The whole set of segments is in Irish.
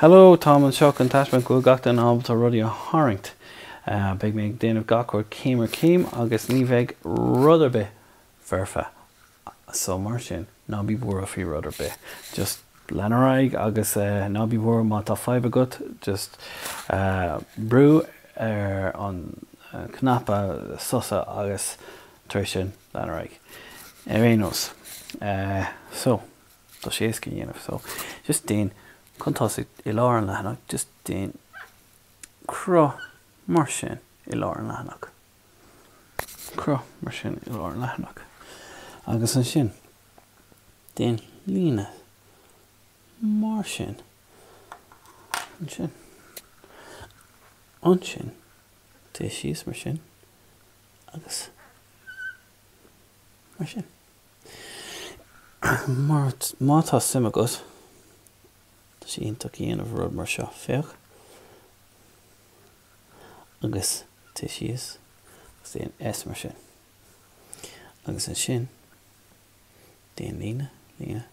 Hello, táim anseo chun taispeáint go bhfuil gach duine ábalta rudaí a tharraingt. Beidh mé ag déanamh gach rud céim ar chéim agus ní bheidh rud ar bith foirfe. So mar sin, ná bí buartha faoi rud ar bith. Just lean ar aghaidh agus ná bí buartha má tá fadhb agat, just brú ar an cnaipe sosa agus tar éis sin lean ar aghaidh. Ar aon nós. So. Tá sé éasca a dhéanamh so just déan chun tosaigh i lár an leathanach just déan cruth mar sin i lár an leathanach. Cruth mar sin i lár an leathanach. Agus ansin déan líne mar sin ansin. Ansin téigh síos mar sin agus mar sin. Má tá suim agat, tá sé iontach a dhéanamh rud mar seo, féach, agus téigh síos agus déan S mar sin. Agus ansin, déan líne, líne,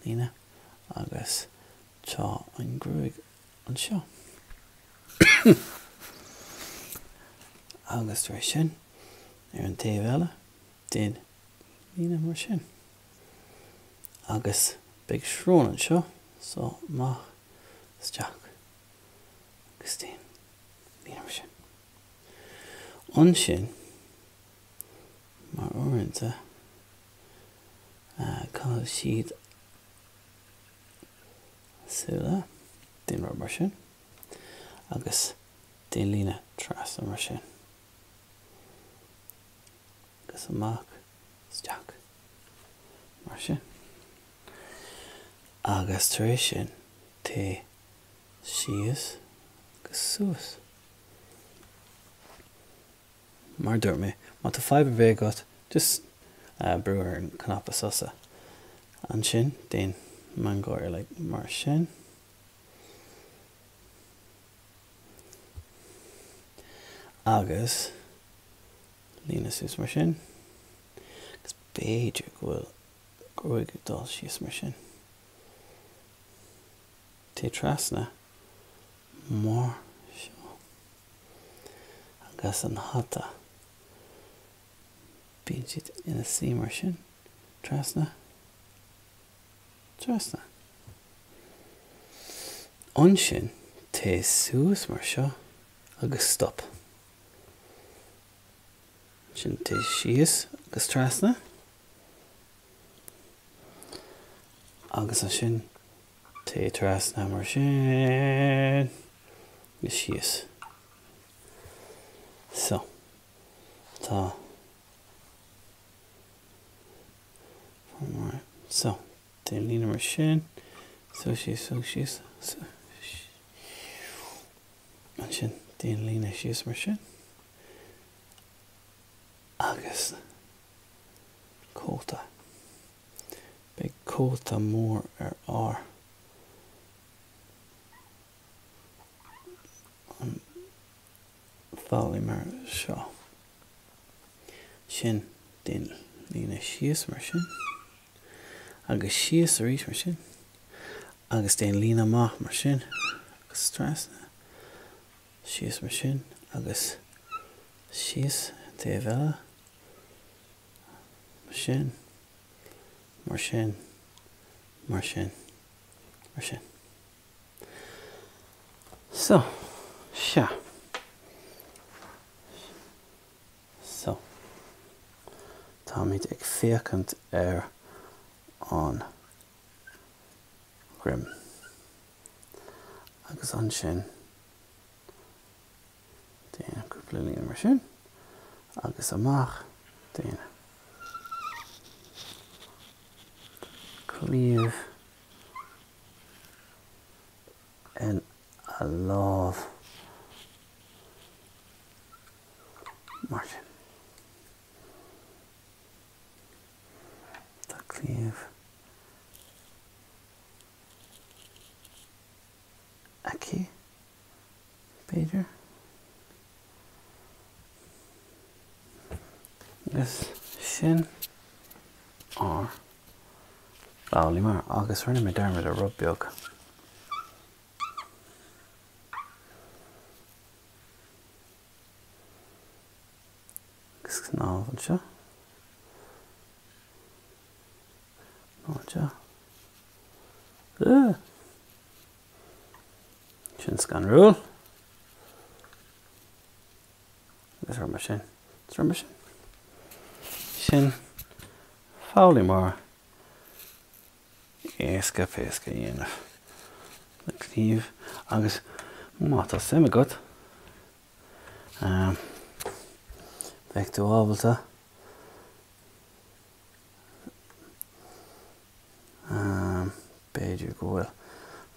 líne, agus tá an gruaig anseo. Agus tar éis sin, ar an taobh eile, déan líne mar sin. Agus beidh srón anseo, so amach, isteach agus déan líne mar sin. Ansin, mar uaireanta, caithfidh siad súile, déan rud mar sin, agus déan líne trasna mar sin. agus amach isteach mar sin. Agus tar éis sin téigh síos agus suas. Mar a dúirt mé, má tá fadhb ar bith agat, just brú ar an cnaipe sosa. Ansin déan meangadh like mar sin. Agus líne suas mar sin. Agus b'fhéidir go bhfuil gruaig ag dul síos mar sin. Téigh trasna mar seo. Agus an hata. Bíonn siad ina suí mar sin. Trasna. Trasna. Ansin téigh suas mar seo agus stop. Ansin téigh síos agus trasna. Agus ansin téigh trasna mar sin agus síos. So, tá So, déan líne mar sin. Suas síos, suas síos, Ansin déan líne síos mar sin. Agus cóta. Beidh cóta mór ar ár an foghlaimeoir seo. Sin, déan líne síos mar sin. Agus síos arís mar sin. Agus déan líne amach mar sin. Agus trasna. Síos mar sin. Agus síos taobh eile. Mar sin. Mar sin. Mar sin. Mar sin. So, sea. So, táimid ag féachaint ar an dhroim. Agus ansin, déan cúpla líne mar sin, agus amach, déan claíomh in a lámh mar sin. Tá claíomh aici, b'fhéidir. Agus sin ár bhfoghlaimeoir agus rinne mé dearmad ar rud beag. Agus cnámh anseo. Nó anseo. Sin scanrúil. Agus rud mar sin. Is rud mar sin. Sin foghlaí mór éasca péasca a dhéanamh le cnámh agus má tá suim agat beidh tú ábalta b'fhéidir go bhfuil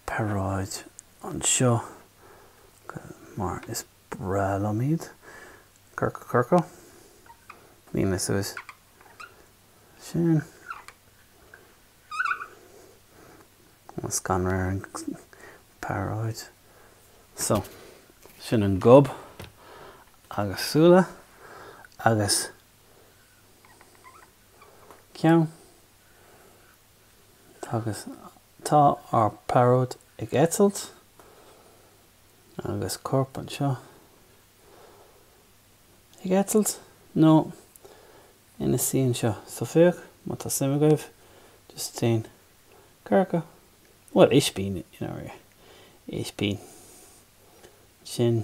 pearáid anseo mar is breá liom iad. Ciorcal, ciorcal. Líne suas sin. Scanradh ar an bpearáid. So, sin an gob agus súile agus ceann. Agus tá ár bpearóid ag eitilt agus corp anseo ag eitilt nó ina suí anseo. So féach, má tá suim agaibh, just déan ciorcal, bhuel ispín i ndáiríre, ispín sin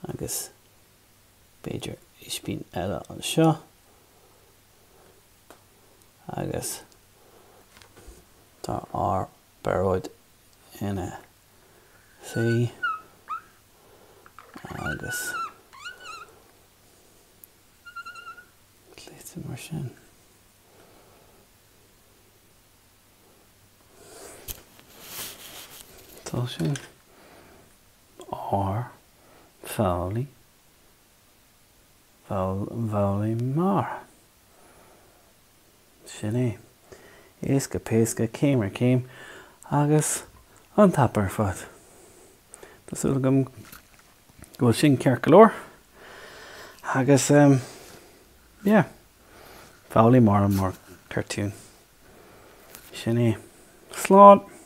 agus b'fhéidir ispín eile anseo agus tá ár bpearóid ina suí agus Cleite mar sin. Tá sin ár bhfoghlaí bhfoghlaí mar. Sin é. Éasca péasca, céim ar chéim agus an-tapa ar fad. Tá súil agam go bhfuil sin ceart go leor. Agus um, yeah, Foghlaí Mara mar cartoon. Sin é. Slán!